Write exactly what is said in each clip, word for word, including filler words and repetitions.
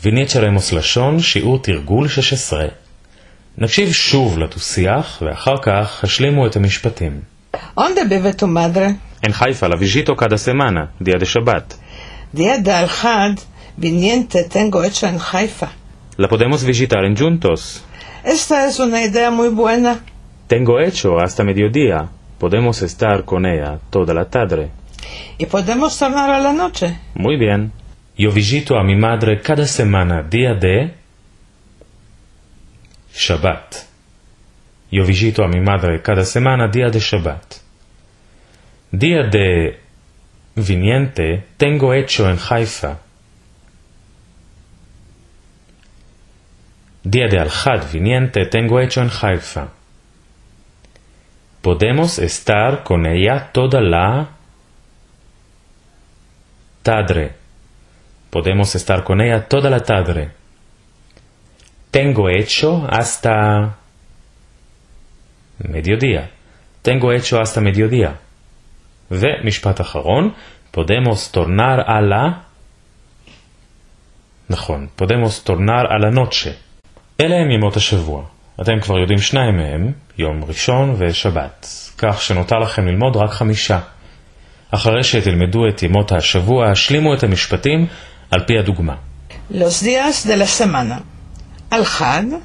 Viniecharemos lashon, שיעור תרגול שש עשרה. נקשיב שוב לדו-שיח, ואחר כך השלימו את המשפטים. Onde bive tu madre? En Haifa, la vijito kada semana, dia de Shabat. Dia de Alhad viniente tengo echo en Haifa. La podemos vijitar endjuntos. Esta es una idea muy buena. Tengo echo asta mediodia. Podemos estar kon eya toda la tadre. I podemos tornar a la noche. Muy bien. Yo vijito a mi madre kada semana dia de Shabat. Yo vijito a mi madre kada semana dia de Shabat. Dia de viniente tengo echo en Haifa. Dia de Alhad viniente tengo echo en Haifa. Podemos estar kon eya toda la tadre. Podemos estar kon eya toda la tadre. Tengo echo asta mediodia. Tengo echo asta mediodia. ומשפט אחרון, podemos tornar a la נכון, podemos tornar a la noche. אלה הם ימות השבוע. אתם כבר יודעים שניים מהם, יום ראשון ושבת, כך שנותר לכם ללמוד רק חמישה. אחרי שתלמדו את ימות השבוע, השלימו את המשפטים על פי הדוגמה. Los días de la semana: Alhad,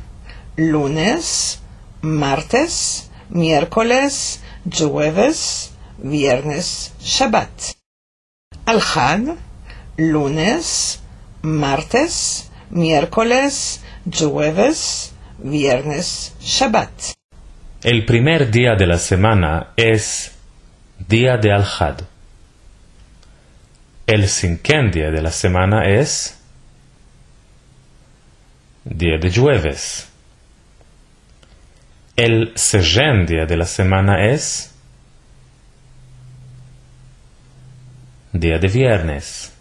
lunes, martes, miércoles, jueves, viernes, Shabbat. Alhad, lunes, martes, miércoles, jueves, viernes, Shabbat. El primer día de la semana es dia de Alhad. El sinken dia de la semana es dia de jueves. El sejen dia de la semana es dia de viernes.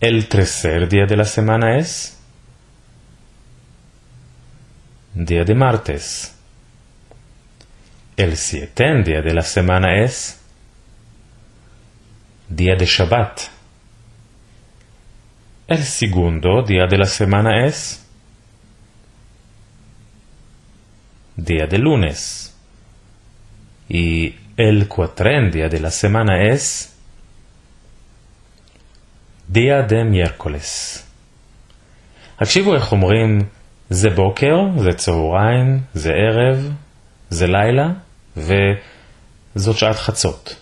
El treser dia de la semana es dia de martes. El sieten dia de la semana es dia de Shabbat. El segundo dia de la semana es dia de lunes. I el kuatren dia de la semana es dia de miércoles. הקשיבו איך אומרים, זה בוקר, זה צהריים, זה ערב, זה לילה, וזאת שעת חצות.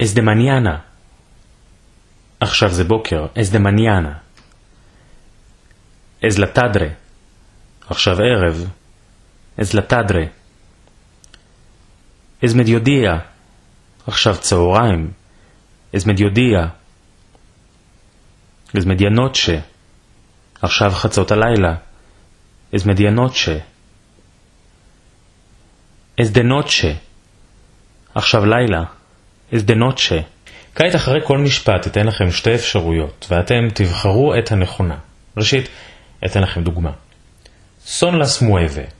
Es de mañana. עכשיו זה בוקר, es de mañana. Es la tadre. עכשיו ערב, es la tadre. Es mediodia. עכשיו צהריים, es mediodia. Es medianoche. עכשיו חצות הלילה, es medianoche. Es de noche. עכשיו לילה, es de noche. כעת אחרי כל משפט אתן לכם שתי אפשרויות, ואתם תבחרו את הנכונה. ראשית, אתן לכם דוגמה. Son las nueve.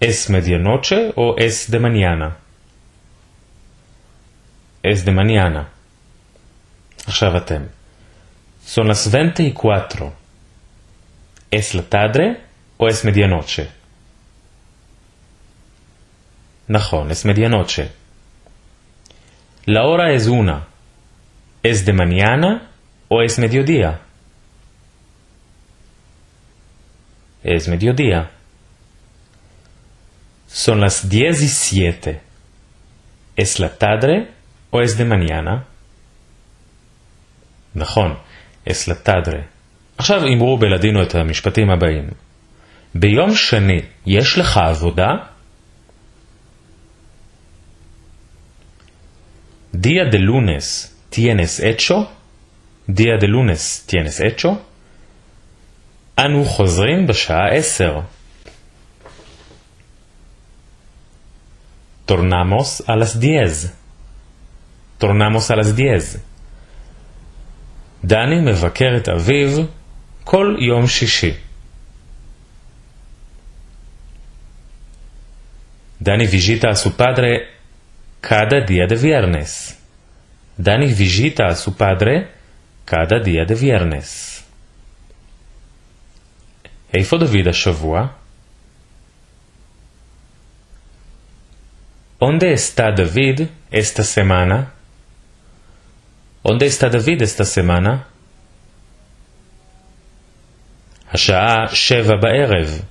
Es medianoche o es de mañana? Es de mañana. עכשיו אתם. Son las vente y kuatro. Es la tadre o es medianoche? נכון, es medianoche. La ora es una. Es de mañana o es mediodia? Es mediodia. Son las diez y siete. Es la tadre o es de mañana? נכון, es la tadre. עכשיו אמרו בלאדינו את המשפטים הבאים. ביום שני יש לך עבודה? Dia de lunes tienes echo? Dia de lunes tienes echo? אנו חוזרים בשעה עשר. Tornamos a las diez. Tornamos a las diez. דני מבקר את אביו כל יום שישי. Dani vijita a su padre kada dia de viernes. Dani vijita a su padre Kada dia de viernes. Eivo David ashavua? Onde esta David esta semana? Onde esta David esta semana? Ashaa sheva baerev.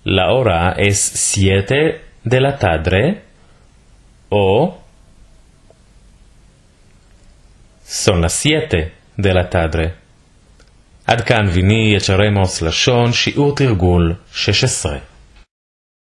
La ora es siete de la tadre o son las siete de la tadre. Ad kan vini, echaremos lashon, shiur tirgul, shesh esre.